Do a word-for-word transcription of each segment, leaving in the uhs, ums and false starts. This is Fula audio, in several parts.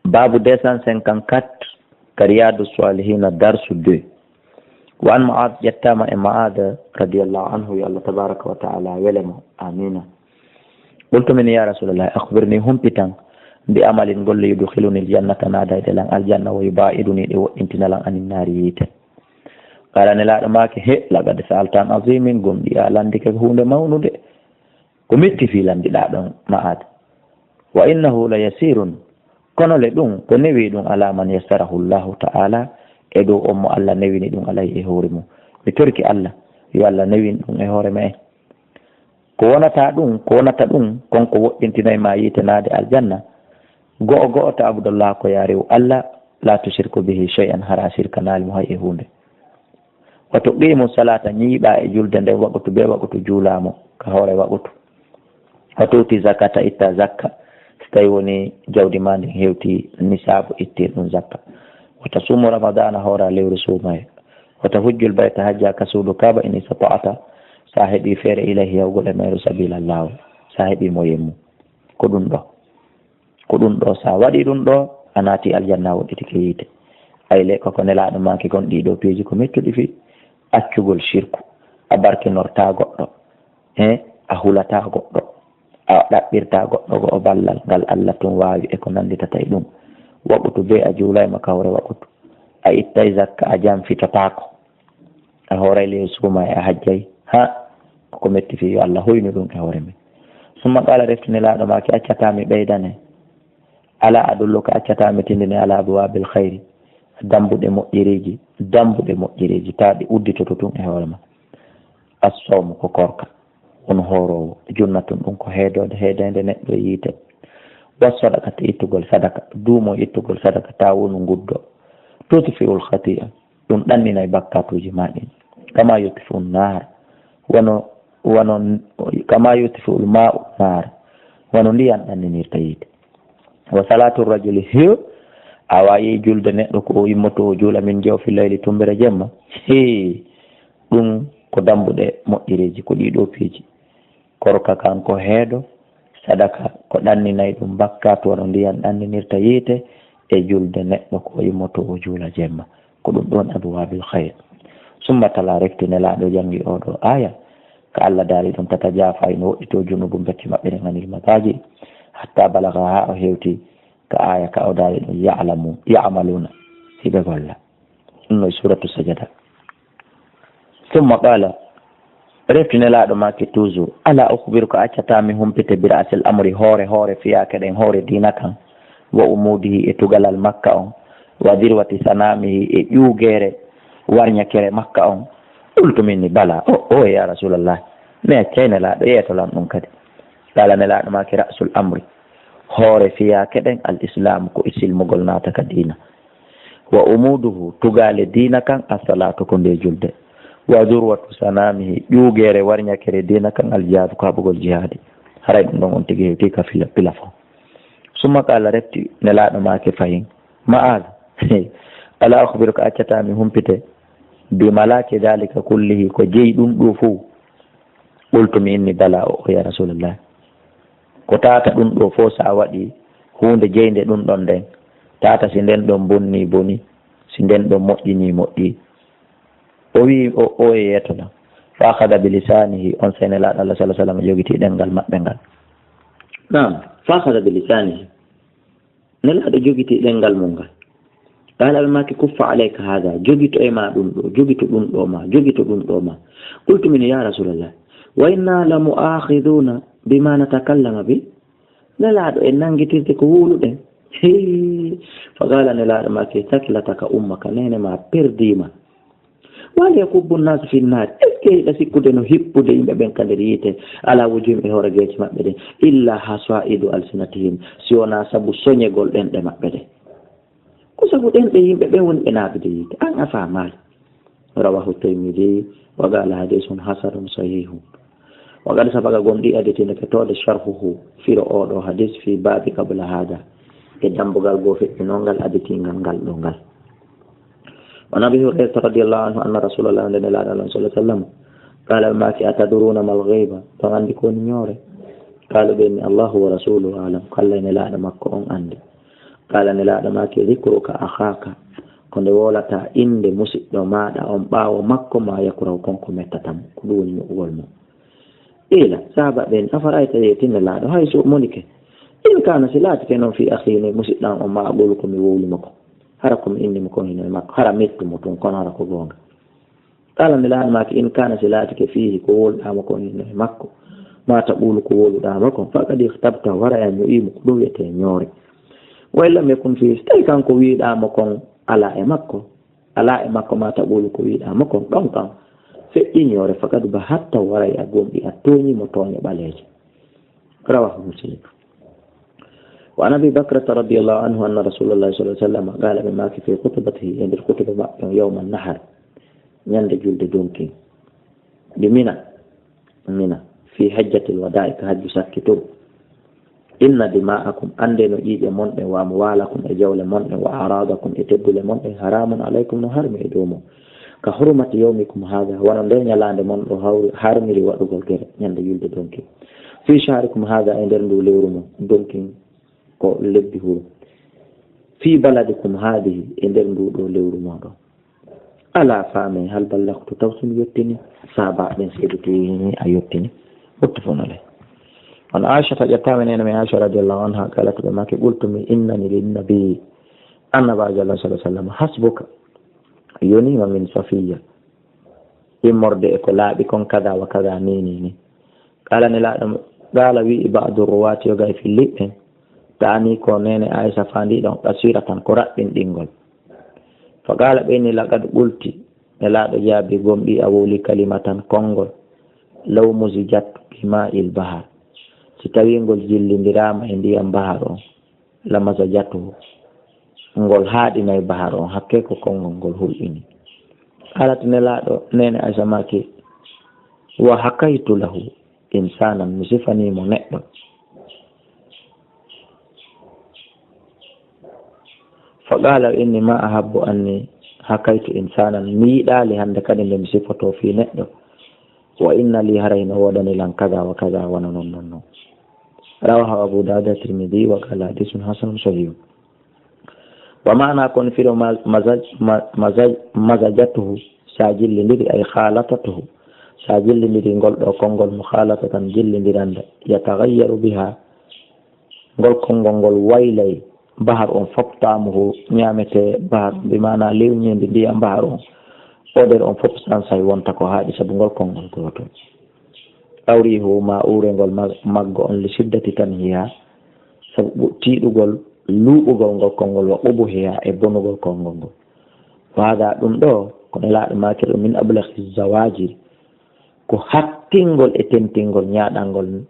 Babu deux cent cinquante-quatre, ka Riyadu Salihina, darsu deux. Wa an Mu'ad, ƴettaama e Mu'ad radiyallahu anhu, yo Allah tabaraka wa ta'ala wele mo. Amina. Qultu min, ya Rasulallah, akhbirni, humpitan, bi amalin, golle, yudkhiluni aljannata, naadayɗe lan aljanna, wa yubaiduni, ɗe woɗɗintina lan, anin naari, yiite. Qala, Nelaaɗo maaki, he, laqad sa'alta an azimin, gomɗi a landike ko huunde mawnude. Ko metti fii landiɗaa ɗon, Ma'ad. Wa innahu la yasirun, kono le ɗum ko newi ɗum, ala man yassarahu Allahu ta'ala, e dow on mo Allah newini ɗum alay e hoore mum. Mi torki Allah, yo Allah newin ɗum e hoore me'en. Ko wonata ɗum, ko wonata ɗum, kon ko woɗɗintinay ma yiite naade aljanna. Go'o go'o, ta'budallah, ko yaa rewu Allah, la tushriku bihi shay'an, hara sirkanaali mo hay e huunde. Wa tuqimu salata, ñiiɓa e julde nden waqtu be waqtu, juulaa mo ka hoore waqtu. Wa tu'ti zakata, itta zakka, so tawi woni jawdi ma ndin hewti nisaabu ittirɗum zakka. Wa tasumu ramadana, hoora lewru suumaye. Wa tahujjul bayta, hajja ka suudu Kaaba, in istata'ta, sa heɓi feere, ilayhi, yahugol e mayru, sabila, laawol, sa heɓi moyen mum. Ko ɗum ɗo. Ko ɗum ɗo, sa waɗi ɗum ɗo, a naati aljanna, a woɗɗitike yiite. Ay le, ko ko Nelaaɗo maaki kon, ɗii ɗoo piiji ko mettuɗi fii accugol shirku, a barkinortaa goɗɗo, he, a hulataa goɗɗo, a ɗaɓɓirtaa goɗɗo ko o ballal ngal Allah tun waawi e ko nannditata e ɗum. Waqtu bee a juulay mo ka hoore waqtu, a ittay zakka, a janfitotaako. A hooray lewru suumaye, a hajjay. Ha, ko metti fii, yo Allah hoynu ɗum e hoore men. Summa qala, refti Nelaaɗo maaki, accataa mi ɓeydane. Ala adulluka, accataa mi tindine, ala abwabil khayri, dambuɗe moƴƴereeji, dambuɗe moƴƴereeji, taa ɗi udditoto tun e hoore ma. As-sawmu, ko korka, won hooroowo, junnatun, ɗum ko heedoode, heedeende neɗɗo e yiite. Wa sadaqati, ittugol sadaka, duumo ittugol sadaka, taa wonu nguddo. Tutfi'ul khati'a, ɗum ɗanninay bakkaatuuji maa ɗin. Kama yutfi'u naar, wano, wano, kama yutfi'ul ma'u naar, wano ndiyan ɗanninirta yiite. Wa salatu rajuli, hiyo, a waawi julde neɗɗo ko o immoto o juula min jawfi layli, tumbere jemma. Hii, ɗum ko dambuɗe moƴƴereeji, ko ɗii ɗoo piiji. Korka kan ko heedo, sadaka ko ɗanninay ɗum bakkaatu, wano ndiyan ɗanninirta yiite, e julde neɗɗo ko immoto o juula jemma. Ko ɗum ɗon abwabil khayr. Summa tala, refti Nelaaɗo jangi oo ɗoo aaya, ka Allah daali ɗum, tatajafa, ino woɗɗito, junubu, becce maɓɓe ɗen, anil madaji, hatta balaga, haa o hewti ka aaya ka o daali ɗum, ya'lamu, ya'maluna, hiɓe golla. Ɗum no e Suratu Sajada. Summa qala, refti Nelaaɗo maaki toujours, ala ukhbiruka, accataa mi humpite, bi ra'sil amri, hoore, hoore fiyaake ɗen, hoore diina kan, wa umudihi, e tugalal makka on, wa dirwati sanamihi, e ƴuugeere warñakere makka on. Qultu minni, bala, o, o, ya Rasulallah, mi accay Nelaaɗo yeeto lan ɗum kadi. Qala, Nelaaɗo maaki, ra'sul amri, hoore fiyaake ɗen, al islam, ko e silmugol naata ka diina. Wa umuduhu, tugaale diina kan, as-salatu, ko nde julde. Wa zurwatu sanamihi, ƴuugeere warñakere diina kan, al jihadu, ko haɓugol jihaadi. Haray ɗum ɗon on tigi hewti ka fila, pila fo. Summa qala, refti Nelaaɗo maaki fahin, Ma'az, ala ukhbiruka, accataa mi humpite, bi malaki dhalika kullihi, ko jeyi ɗum ɗo fow. Qultu mi inni, bala, o, o, ya Rasulallah. Ko taata ɗum ɗo fow, so a waɗi huunde jeynde ɗum ɗon nden, taata si nden ɗon bonni boni, si nden ɗon moƴƴini moƴƴi. O wi, o, o e yeeto lan. Fa akhadha bi lisanihi, on sene Nelaaɗo Allah sallallahu alaihi wasallam jogiti ɗemngal maɓɓe ngal. Naam, fa akhadha bi lisanihi. Nelaaɗo jogiti ɗemngal mum ngal. Qala, ɓe maaki, kuffa alayka hadha, jogito e ma ɗum ɗo, jogito ɗum ɗo ma, jogito ɗum ɗo ma. Qultu min, ya Rasulallah, wa inna la mu'akhidhuna bima natakallama bi. Nelaaɗo, en nanngitirte ko wowluɗen. Hee. Fa qala, Nelaaɗo maaki, thakilataka ummaka, neene ma perdiima. Wa hal yakubbu nnaasu fi nnaari, est-ce que hiɗa sikkude no hippude yimɓe ɓen ka nder yiite, ala wujuhim, e hoore geece maɓɓe ɗen, illa hasaidu alsinatihim, si wonaa sabu soñegol ɗenɗe maɓɓe ɗen? Ko sabu ɗenɗe yimɓe ɓen woni ɓe naaɓude yiite. An a faamaali. Rawahu Tirmidi, wa qala hadisun hasanun sahihun. Wa qad sabaqa, gomɗii aditiino ke toode, sharhuhu, firo oo ɗoo hadis, fi baabi qabla hada, e dambugal goo feƴƴunoo ngal, aditiingal ngal ɗoo ngal. Wa an Abi Hurayrata radiyallahu anhu anna Rasulallah, nde Nelaaɗo Allah sallallahu alaihi wasallam, qala, ɓe maaki, atadruna mal ghiba, on anndi ko woni ñoore? Qalu, ɓe inni, Allahu wa rasuluhu alam, ko Allah e Nelaaɗo makko on anndi. Qala, Nelaaɗo maaki, "Dhikruka akhaka, ko nde wowlataa innde musiɗɗo maaɗa on ɓaawo makko, ma yakrahu, kon ko mettata mo, ko ɗum woni moƴƴugol mo." Qiila, sahaaba ɓen, "Afara'ayta, yeetin Nelaaɗo, haysu, monike, in kaana, si laatike noon, fii akhii, musiɗɗo an on, ma aqulu, ko mi wowli mo ko, hara ko mi inni mo kon hino e makko, hara mettu mo tun, kono hara ko goonga." Qala, Nelaaɗo maaki, "In kaana, si laatike, fiihi, ko wowluɗaa mo kon hino e makko, ma taqulu, ko wowluɗaa mo kon, faqad ightabtahu, hara a ño'ii mo, ko ɗum wiyetee ñoore. Wa in lam yakun fiihi, si tawii kanko wiiɗaa mo kon alaa e makko, alaa e makko, ma taqulu, ko wiiɗaa mo kon, ɗon kan feƴƴii ñoore, faqad bahattahu, hara a gomɗii, a tooñii mo tooñe ɓaleeje." Rawahu Muslim. Wa an Abi Bakrata radiyallahu anhu anna Rasuulallahi sallallahu alayhi wa sallam qaala, ɓe maaki, fii khutbatihi, e nder khutuba maɓɓe on, yawma nahar, ñande julde donkin, bi Mina, Mina, fii hajjatil wadaa'i, ka hajju sakkituru, "Inna dima'akum, anndee no ƴiiƴe mon ɗen, wa amwaalakum, e jawle mon ɗen, wa a'raadakum, e teddule mon ɗen, haraamun alaykum, no harmi e dow mon, ka hurmati yawmikum haadha, wano ndee ñalaande mon ɗoo hawri, harmiri waɗugol gere ñande julde donkin, fii shahrikum haadha, e nder nduu lewru mon donkin, ko lebbi huru, fii baladikum haadhihi, e nder nduu ɗoo lewru mon ɗoo." Alaa, faamee, hal ballaghtu, taw si mi yottinii? Sahaaba ɓen seediti ni a yottinii. Muttafaqun alayh. An Aishata, ƴettaama e neene men Aisha radiyallahu anha, qalat, ɓe maaki, qultu, mi innani lin nabi, Annabaajo Allah sallallahu alayhi wa sallam, hasbuka, yonii ma min Safiyya, immorde e ko laaɓi kon, kada wa kada, ni, ni, ni. Qaala, Nelaaɗo, qaala, wi'i, ba'du ruwaati, yoga e filliɓɓe, ta'ani ko neene Aisha faandi ɗon, qasiratan, ko raɓɓinɗingol. Fa qaala, ɓe inni, laqad qulti, Nelaaɗo jaabi, gomɗii a wowli, kalimatan, konngol, law muzijat bi ma'il bahar, si tawii ngol jillindiraama e ndiyam bahar on, la mazajatuhu, ngol haaɗinay bahar on, hakkee ko konngol ngol hulɓinii. Qalat, Nelaaɗo, neene Aisha maaki, wa hakaytu lahu insanan, mi sifanii mo neɗɗo. Fa qaala, inni, ma ahabbu anni hakaytu insanan, mi yiɗaali hannde kadi nde mi sifotoo fii neɗɗo. Wa inna li, haray no woodani lan, kada wa kada, wano non, non, non. Rawahu Abu Dawud, Tirmidhi, wa qala, hadisun hasanun sahihun. Wa maana kon firo ma-, mazaj-, ma-, mazaj-, mazajatuhu, sa jillindiri, ay khalatatuhu, sa jillindiri ngol ɗoo konngol, mukhalatatan, jillindirande, yataghayyaru biha, ngol konngol ngol waylay bahar on fof, taamuhu, ñaametee bahar on, bi maana lewñeendi ndiyam bahar on, odeur on fof sansay, wonta ko haaɗi sabu ngol konngol gootol. Aw riihu, ma uurengol ma-, maggo on, li shiddati tanhiha, sabu ɓu-, tiiɗugol luuɓugol ngol konngol, wa qubuhiha, e bonugol konngol ngol. Wa hada, ɗum ɗoo, ko Nelaaɗo maakiri ɗum, min ablaghi zawajiri, ko hattingol e tentingol ñaaɗangol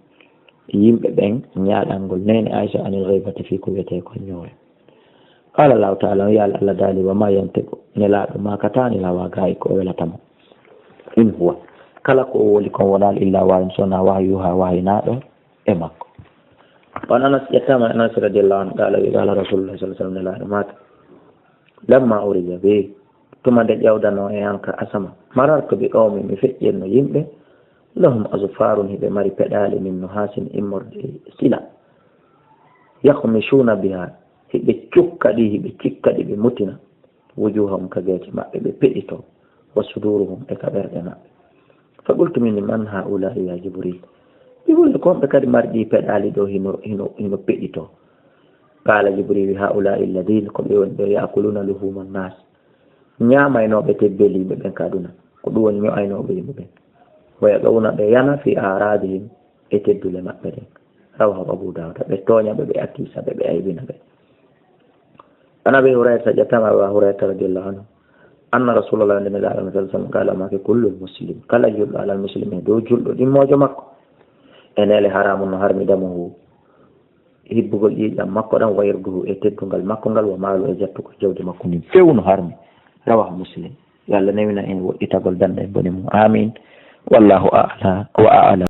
yimɓe ɓen, ñaaɗangol neene Aisha anil ghaybati, fii ko wiyetee ko ñoore. Qala Allahu ta'ala, yo Allah, Allah daali, wa ma yantiqu, Nelaaɗo maakataani, anil hawa, gaa e ko welata mo. In huwa, kala ko o wowli kon, wonaali illa wahyun, so wonaa wahyu, yuha, wahyinaaɗo e makko. Wa an Anas, ƴettaama e Anas radiyallahu anhu, qala, wi, qala Rasulullah sallallahu alayhi wa sallam, Nelaaɗo maaki, lamma urija bi, tuma nde ƴawdanoo e an ka asama, marartu bi qawmin, mi feƴƴirno yimɓe, lahum azfarun, hiɓe mari peɗaali, min nuhasin, immorde e sila, yakhmishuna biha, hiɓe cukka ɗi, hiɓe cikka ɗi, ɓe mutina, wujuhahum, ka geece maɓɓe, ɓe peɗitoo, wa suduruhum, e ka ɓerɗe maɓɓe. Fa qultu, min, man haula'i ya Jibril? Jibril, ko honɓe kadi mari ɗi peɗaali ɗoo hino, hino, hino peɗitoo? Qala Jibril, haula'i alladhina, ko ɓe woni ɓe, ya'kuluna luhuma nnas, ñaamaynooɓe teddol yimɓe ɓen ka aduna, ko ɗum woni ño'aynooɓe yimɓe ɓen. Wa yaqa'una, ɓe yana, fi a'radihim, e teddule maɓɓe ɗen. Rawahu Abu Dawud, ɓe tooña ɓe, ɓe accisa ɓe, ɓe aybina ɓe. An Abi Hurayrata, ƴettaama Abu Hurayrata radiyallahu anhu, anna Rasulallah, nde Nelaaɗo sallallahu alayhi wa sallam, qala, o maaki, kullu muslim, kala julɗo, alal muslim, e dow julɗo ɗimmoojo makko, e neele haramun, no harmi, damuhu, hibbugol ƴiiƴam makko ɗam, wa irduhu, e teddungal makko ngal, wa maalu, e jattugol jawdi makko ndin, few no harmi. Rawahu Muslim. Yo Allah newina en woɗɗitagol, danda en bone mum. Amin. Wallahu a'la wa a'lam.